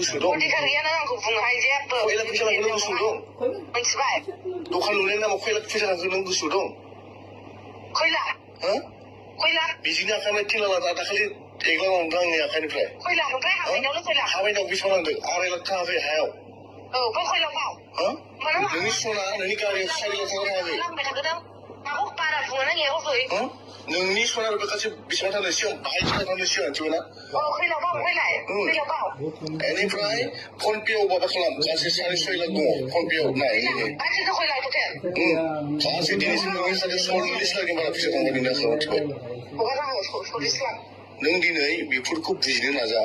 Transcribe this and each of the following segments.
गुसु दं खयला फैसा लांनो गुसु दं दखान लुनायनि नामाव खयला फैसा लांनो गुसु दं बिदिनो आखाइनिफ्राय थेला लाना दाखालि एग्ला लांदों आंनि आखाइनिफ्राय हाबायनायाव बेसेबां नांदों 2.5 लाख थाङाखै हायाव नोंनि सना नोंनि गारियाव 4 लाख थाङाखै नोंनि सना गासै बेसेबां थांनो सिगां बाहाय थांनो सिगां मिथिबायना बेनिफ्राय फनपेआव माबा खालाम गासै 6.5 लाख दङ फनपेआव नाय गासै दिनैसिम नोंनि साथे 40 लाखनि बारा फैसा थांबाय नोंनि आखायाव मिथिबाय नों दिनै बेफोरखौ बुजिनो नाजा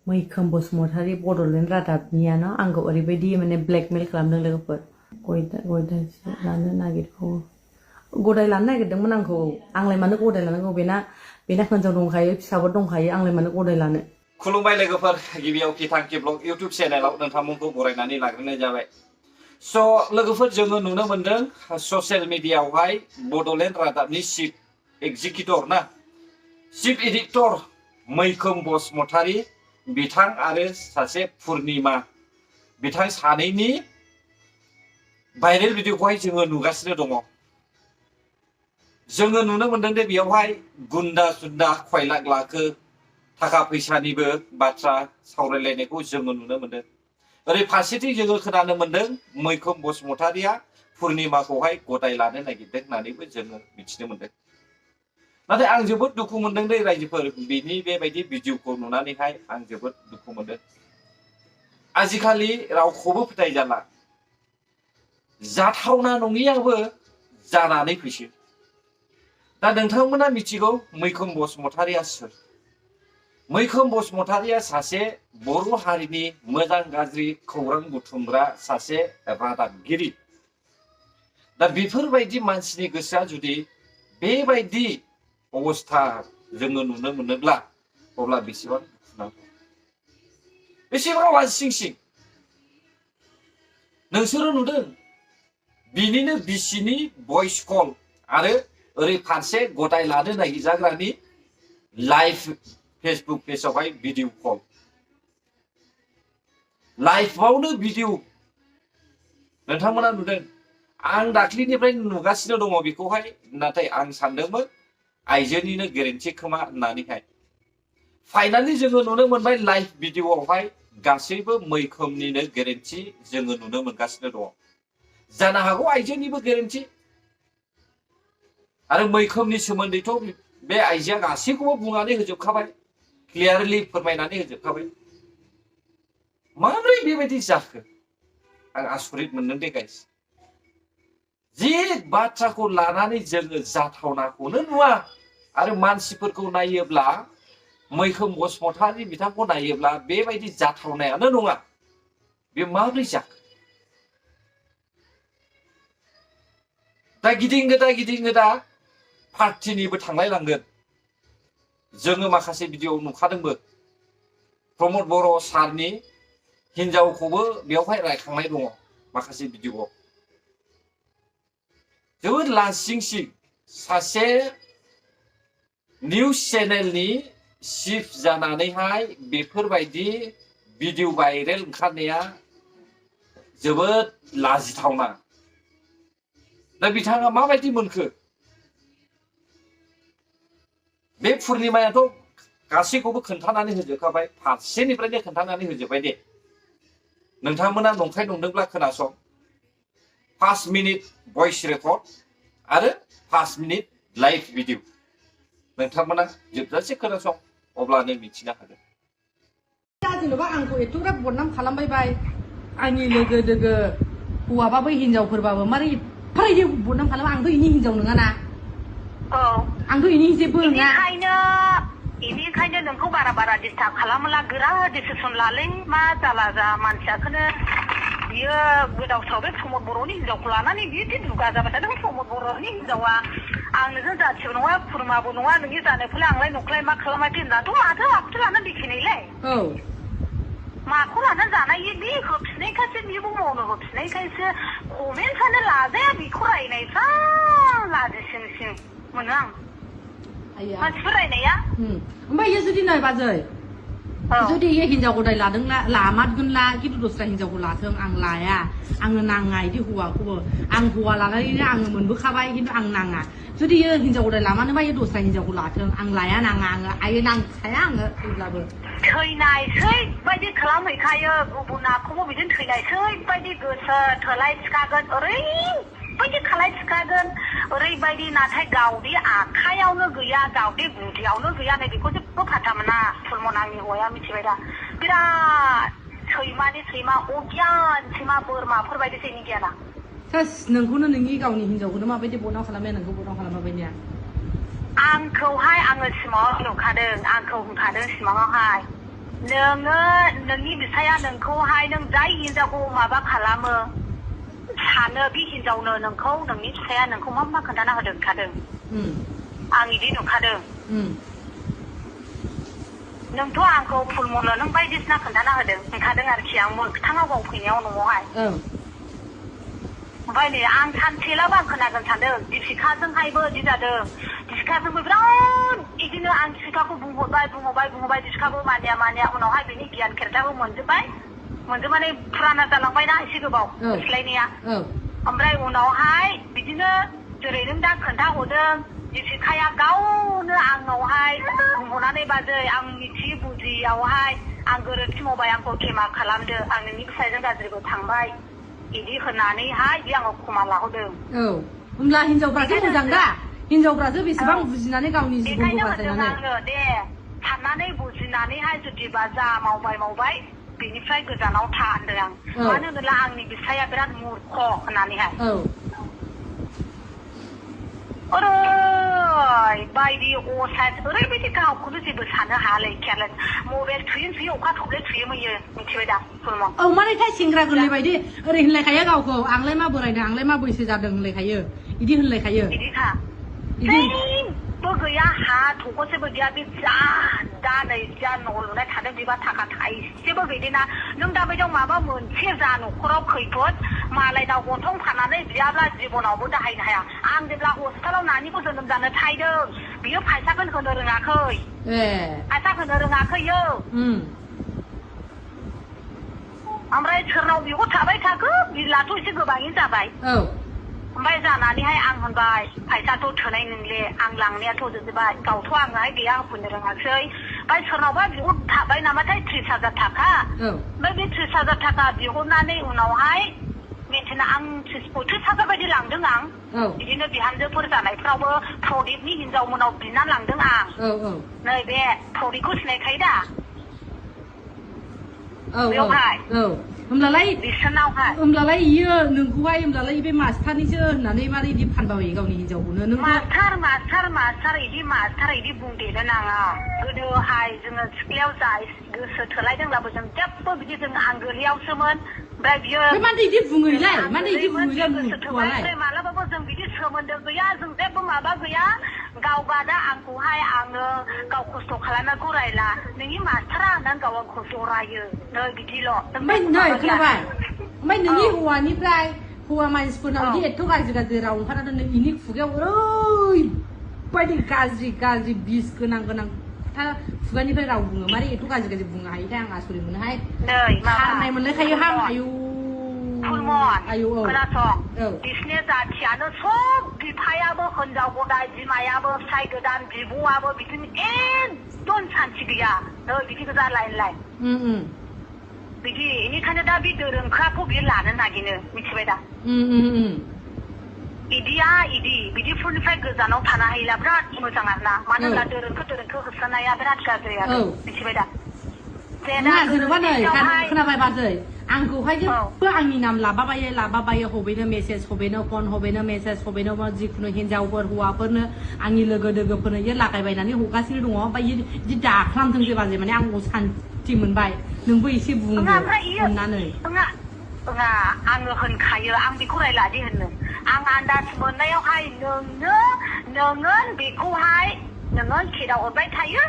मैखोम बसुमतारी बड'लेण्ड रादाबनियानो आंखौ ओरैबायदि माने ब्लेकमेल खालामदों लोगोफोर गदाय लानो नागिरगौ गदाय लानो नागिरदोंमोन आंखौ आंलाय मानो गदाय लानांगौ बेना हिनजाव दंखायो फिसाफोर दंखायो आंलाय मानो गदाय लानो खुलुमबाय लोगोफोर गिबियाव किथांखि ब्लग इउट्युब चेनेलाव नोंथांमोनखौ बरायनानै लाग्रोनाय जाबाय स' लोगोफोर जोङो नुनो मोनदों ससियेल मिडियायावहाय बड'लेण्ड रादाबनि चिफ एग्जिकिउटिभ ना चिफ एडिटर मैखोम बसुमतारी बिथां आरो सासे पुर्निमा बिथां सानैनि भाइरेल भिडिअखौहाय जोङो नुगासिनो दङ जोङो नुनो मोनदों दे बेयावहाय गुन्दा सुन्दा खय लाख लाखो थाखा फैसानिबो बाथ्रा सावरायलायनायखौ जोङो नुनो मोनदों ओरै फारसेथिं जोङो खोनानो मोनदों मैखोम बसुमतारीया पुर्निमाखौहाय गदाय लानो नागिरदों होननानैबो जोङो मिथिनो मोनदों नाथाय आं जोबोद दुखु मोनदों दे रायजोफोर बिनि बेबायदि भिडिअखौ नुनानैहाय आं जोबोद दुखु मोनदों आजिखालि रावखौबो फोथायजाला जाथावना नङियाबो जानानै फैसै दा नोंथांमोना मिथिगौ मैखोम बसुमतारीया सोर मैखोम बसुमतारीया सासे बर' हारिनि मोजां गाज्रि खौरां बुथुमग्रा सासे रादाबगिरि दा बेफोरबायदि मानसिनि गोसोआ जुदि बेबायदि अबस्था जोङो नुनो मोनोब्ला अब्ला बेसेबां दुखुनांथाव बेसेबां लासिंसिं नोंसोरो नुदों बिनिनो बिसिनि भइस कल आरो ओरै फारसे गदाय लानो नागिरजाग्रानि लाइभ फेसबुक पेजावहाय भिडिअ कल लाइभआवनो भिडिअ नोंथांमोना नुदों आं दाख्लिनिफ्राय नुगासिनो दङ बेखौहाय नाथाय आं सानदोंमोन आइजोनिनो गेरेन्थि खोमा होननानैहाय फाइनालि जोङो नुनो मोनबाय लाइभ भिडिअआवहाय गासैबो मैखोमनिनो गेरेन्थि जोङो नुनो मोनगासिनो दङ जानो हागौ आइजोनिबो गेरेन्थि आरो मैखोमनि सोमोन्दैथ' बे आइजोआ गासैखौबो बुंनानै होजोबखाबाय क्लियारलि फोरमायनानै होजोबखाबाय माबोरै बेबायदि जाखो आं आसरित मोनदों दे गाइस जे बाथ्राखौ लानानै जोङो जाथावनाखौनो नुवा आरो मानसिफोरखौ नायोब्ला मैखोम बसुमतारी बिथांखौ नायोब्ला बेबायदि जाथावनायानो नङा बे माबोरै जाखो दा गिदिं गोदा पार्टिनिबो थांलाय लांगोन जोङो माखासे भिडिअ नुखादोंबो प्रमद बर' सारनि हिनजावखौबो बेवहाय रायखांनाय दङ माखासे भिडिअआव जोबोद लासिंसिं सासे निउज चेनेलनि चिफ जानानैहाय बेफोरबायदि भिडिअ भाइरेल ओंखारनाया जोबोद लाजिथावना दा बिथाङा माबायदि मोनखो बे पुर्निमायाथ' गासैखौबो खोन्थानानै होजोबखाबाय फारसेनिफ्रायनो खोन्थानानै होजोबबाय दे नोंथांमोना नंखाय नंदोंब्ला खोनासं 5 मिनिट भइस रेकर्ड आरो 5 मिनिट लाइभ भिडिअ नोंथांमोना जोबजासे खोनासं अब्लानो मिथिनो हागोन जेनेबा आंखौ एथ'ग्राब बदनाम खालामबाय आंनि लोगो दोगो हौवाबाबो हिनजावफोरबाबो मारै एफारायदि बदनाम खालामो आंथ' इनि हिनजाव नङाना आंथ' इनि जेबो नङा बेनिखायनो नोंखौ बारा डिस्टार्ब खालामला गोरा डिसिसन लालै मा जाला जा मानसियाखौनो बियो गोदाव बे प्रमद बर'नि हिनजावखौ लानानै बिदि दुगा जाबाय थादों प्रमद बर'नि हिनजावा आं नोंजों जाथिबो नङा खुरमाबो नङा नोंनि जानायखौलाय आंलाय न'खौलाय मा खालामाखै होननाथ' माथो आखुथो लानानै देखायनायलाय माखौ लानानै जानाय बे होफिननायखायसो बेबो मावनो होफिननायखायसो कमेन्टसानो लाजाया बेखौ रायनायफ्रा लाजिसिंसिं मोनो आं मानसिफोर रायनाया ओमफ्राय इयो जुदि नाय बाजै जुदि इयो हिनजाव गदाय लादोंला लामारगोनला खिन्थु दस्रा हिनजावखौ लाथों आं लाया आंनो नाङा इदि हौवाखौबो आं हौवा लानानैनो आङो मोनबोखाबाय खिन्थु आं नाङा जुदि इयो हिनजाव गदाय लामानोबा इयो दस्रा हिनजावखौ लाथों आं लाया नाङा आङो आयो नांखाया आङो थैब्लाबो थैनायसै बायदि खालामहैखायो गुबुनाखौबो बिदिनो थैनायसै बायदि गोसो थोलाय सिखागोन ओरैबायदि खालाय सिखागोन ओरैबायदि नाथाय गावदि आखायावनो गैया गावदि गुदियावनो गैया नै बेखौ जेबो फाथा मोना सलमन आंनि हौवाया मिथिबाय दा बिराद सैमानि सैमा अगियान सैमा बोरमाफोर बायदिसै नि गियाना सास नोंखौनो नोंनि गावनि हिनजावखौनो माबायदि बनाव खालामनाया नोंखौ बनाव खालामाबायनिया आंखौहाय आङो सिमाङाव नुखादों आंखौ होनखादों सिमाङावहाय नोङो नोंनि बिफाया नोंखौहाय नों जाय हिनजावखौ माबा खालामो सानो बे हिनजावनो नोंखौ नोंनि फिसाया नोंखौ मा खोन्थाना होदों आं इदि नुखादों नोंथ' आंखौ फुलमल नों बायदिसिना खोन्थाना होखादों आरोखि आं मोगथाङाव गाव फैनायाव न'आवहाय ओमफ्राय नै आं सानसेलाबो आं खोनागोन सानदों दिपिकाजोंहायबो बिदि जादों दिपिकाजोंबो बिराद बिदिनो आं दिपिकाखौ बुंहरबाय दिपिकाबो मानिया उनावहाय बिनि गियान खेरथाबो मोनजोबनानै फुराना जालांबायना एसे गोबाव सोलायनाया ओमफ्राय उनावहाय बिदिनो जेरै नों दा खोन्थाहरदों दिपिकाया गावनो आंनावहाय बुंहरनानै बाजै आं मिथियै बुजियावहाय आं गोरोन्थि मावबाय आंखौ खेमा खालामदो आं नोंनि फिसायजों गाज्रिबो थांबाय बिदि होननानैहाय बे आङो खमा लाहरदों होमब्ला हिनजावफ्रासो मोजां दा हिनजावफ्रासो बेसेबां बुजिनानै गावनि जिबनखौ बासायनानै आङो दे साननानै बुजिनानैहाय जुदिबा जा मावबाय बेनिफ्राय गोजानाव था होनदों आं मानो होनोब्ला आंनि बिफाया बिराद मूर्ख होननानैहाय ओरैबायदि असाइस ओरैबायदि गावखौनो जेबो साननो हायालै केयारलेस मबाइल थुयो अखा थब्ले थुयोमोयो मिथिबाय दा सलमन मानोथाय सेंग्रा गोरलै बायदि ओरै होनलायखायो गावखौ आंलाय मा बोरायदों आंलाय मा बैसो जादों होनलायखायो बिदि होनलायखायो बिदिखा जेबो गैया हा थखसेबो गैया बे दा नै जा न' लुनाय थादों बेबा थाखा थाइसेबो गैदेना नों दा बायदियाव माबा मोनसे जा न'खराव खैफोद मालायनाव गन्थं फाननानै बियाब्ला जिबनावबो दाहायनो हाया आं जेब्ला हस्पिटालाव नानिखौ जोनोम जानो थायदों बियो फैसाखौनो होनो रोङाखै फैसा होनो रोङाखैयो ओमफ्राय सोरनाव बिखौ थाबाय थाखो बिलाथ' एसे गोबाङैनो जाबाय ओमफ्राय जानानैहाय आं होनबाय फैसाथ' थोनाय नंले आं लांनायाथ' जोबजोबबाय गावथ' आङोहाय गैया होफैनो रोङासै ओमफ्राय सोरनावबा बिहर थाबाय नामाथाय 30,000 थाखा ओमफ्राय बे 30,000 थाखा बिहरनानै उनावहाय मेन्टेना आं 35,000 बायदि लांदों आं बिदिनो बिहामजोफोर जानायफ्रावबो प्रदीपनि हिनजावमोनाव बिना लांदों आं नै बे प्रदीपखौ सिनायखायो दा बेवहाय होमब्लालाय इयो नोंखौहाय होमब्लालाय बे मास्टारनिसो होननानै मारै इदि फानबावयो गावनि हिनजावखौनो मास्टार इदि बुंदेनो नाङा गोदोहाय जोङो सिख्लायाव जा गोसो थोलायदोंब्लाबो जों जेबो बिदि जों आंगोलियावसोमोन ओमफ्राय बियो मानो इदि बुङोलाय मालाबाबो जों बिदि सोमोन्दो गैया जों जेबो माबा गैया गावबा दा आंखौहाय आङो गाव खस्थ' खालामनायखौ रायला नोंनि मास्टारा होननानै गाव आंखौ जरायो नै बिदिल' ओमफ्राय नोंनि हौवानिफ्राय हौवा मानसिफोरनाव बिदि एथ' गाज्रि राव ओंखारनानै नों इनि खुगायाव ओरैबायदि गाज्रि बिस गोनां खोथा खुगानिफ्राय राव बुङो मारै एथ' गाज्रि बुंनो हायोथाय आं आसुरि मोनोहाय खारनाय मोनलायखायो हां आयौ खोनासं बिसिनि जाथियानो सब बिफायाबो हिनजाव गदाय बिमायाबो फिसाय गोदान बिब'आबो बिदिनो एकदम सान्थि गैया बिदि गोजा लाइन बिदि बेनिखायनो दा बे दोरोंखौ बियो लानो नागिरो मिथिबाय दा बिदिफोरनिफ्राय गोजानाव थानो हायोला बिराद मोजां आरोना मानो होनब्ला दोरोंखौ होसोनाया बिराद गाज्रि आरो मिथिबाय दा जेनेबा नै खोनाबाय बाजै आंखौहाय जेबो आंनि नाम लाबाबायो हबेनो मेसेज हबेनो फन हबेनो मेसेज हबेनो जिखुनु हिनजावफोर हौवाफोरनो आंनि लोगो दोगोफोरनो इयो लागायबायनानै हगासिनो दङ ओमफ्राय इदि दाख्लामथोंसै बाजै माने आं सान्थि मोनबाय नोंबो एसे बुंदो अननानै आङो होनखायो आं बेखौ रायलादि होनो आं आन्दाज मोननायावहाय नोङो बेखौहाय नोङो खेदाव हरबाय थायो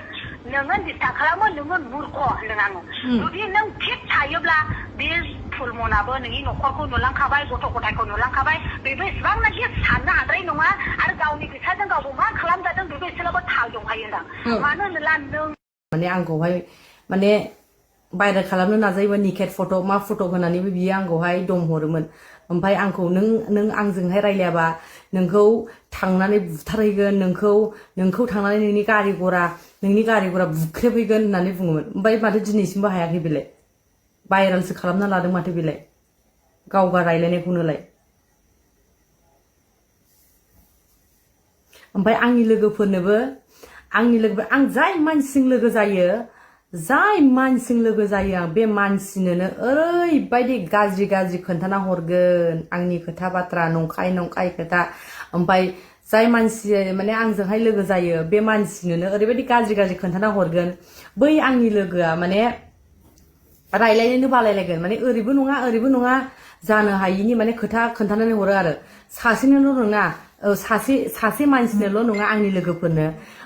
नोङो डिस्टार्ब खालामो नोङो मुर्ख होनदों आङो जुदि नों फिट थायोब्ला बे फुलमनाबो नोंनि न'खरखौ नुलांखाबाय गथ' गथायखौ नुलांखाबाय बेबो एसेबांनाखि साननो हाद्राय नङा आरो गावनि फैसाजों गावबो मा खालामजादों बेबो एसेबाबो थाल दंखायो होनदां मानो होनोब्ला नों माने आंखौहाय माने भाइरेल खालामनो नाजायोमोन निकेट फट' मा फट' होनानैबो बियो आंखौहाय दम हरोमोन ओमफ्राय आंखौ नों आंजोंहाय रायलायाबा नोंखौ थांनानै बुथारहैगोन नोंखौ थांनानै नोंनि गारि घरा बुख्रेबहैगोन होननानै बुङोमोन ओमफ्राय माथो दिनैसिमबो हायाखै बेलाय भाइरेलसो खालामना लादों माथो बेलाय गावगा रायलायनायखौनोलाय ओमफ्राय आंनि लोगोफोरनोबो आं जाय मानसिजों लोगो जायो आं बे मानसिनोनो ओरैबायदि गाज्रि खोन्थाना हरगोन आंनि खोथा बाथ्रा नंखाय खोथा ओमफ्राय जाय मानसि माने आंजोंहाय लोगो जायो बे मानसिनोनो ओरैबायदि गाज्रि खोन्थाना हरगोन बै आंनि लोगोआ माने रायलायनोनो बालायलायगोन माने ओरैबो नङा जानो हायिनि माने खोथा खोन्थानानै हरो आरो सासेनोल' नङा सासे मानसिनोल' नङा आंनि लोगोफोरनो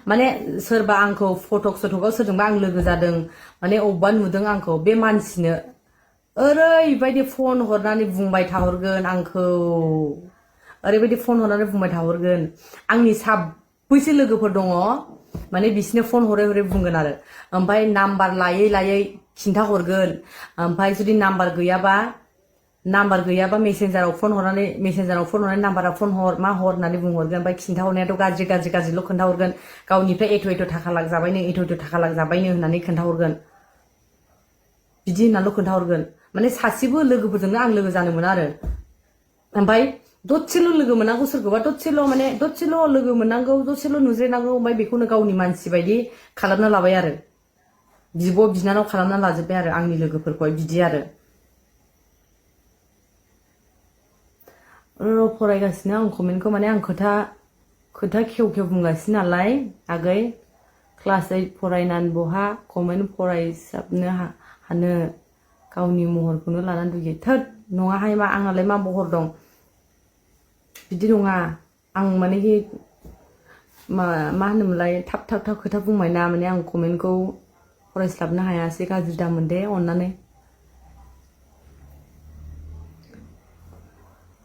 माने सोरबा आंखौ फटक सटकआव सोरजोंबा आं लोगो जादों माने अबेबा नुदों आंखौ बे मानसिनो ओरैबायदि फन हरनानै बुंबाय थाहरगोन आंखौ ओरैबायदि फन हरनानै बुंबाय थाहरगोन आंनि साब्बैसो लोगोफोर दङ माने बिसोरनो फन हरै बुंगोन आरो ओमफ्राय नाम्बार लायै खिन्थाहरगोन ओमफ्राय जुदि नाम्बार गैयाबा मेसेन्जाराव फन हरनानै नाम्बाराव फन हर मा हर होननानै बुंहरगोन ओमफ्राय खिन्थाहरनायाथ' गाज्रिल' खोन्थाहरगोन गावनिफ्राय एथ' थाखा लांजाबायनो होननानै खोन्थाहरगोन बिदि होननानैल' खोन्थाहरगोन माने सासेबो लोगोफोरजोंनो आं लोगो जानो मोना आरो ओमफ्राय दसेल' लोगो मोननांगौ सोरखौबा दसेल' लोगो मोननांगौ दसेल' नुज्रेनांगौ ओमफ्राय बेखौनो गावनि मानसि बायदि खालामना लाबाय आरो बिब' बिनानाव खालामना लाजोब्बाय आरो आंनि लोगोफोरखौहाय बिदि आरो फरायगासिनो आं कमेन्टखौ माने आं खोथा खेव बुंगासिनो नालाय आगै क्लास 8 फरायनानै बहा कमेन्ट फरायसाबनो हानो गावनि महरखौनो लानानै दुगि थोद नङाहाय मा आंनालाय मा महर दं बिदि नङा आं मानेखि मा होनोमोनलाय थाब खोथा बुंबाय ना माने आं कमेन्टखौ फरायस्लाबनो हायासै गाज्रि दामोन दे अननानै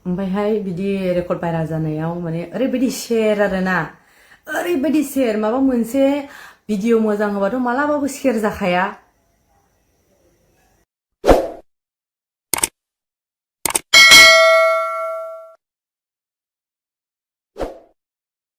ओमफ्रायहाय बिदि रेकर्ड भाइरेल जानायाव माने ओरैबायदि शेयार आरोना ओरैबायदि शेयार माबा मोनसे भिडिअ मोजां होबाथ' मालाबाबो शेयार जाखाया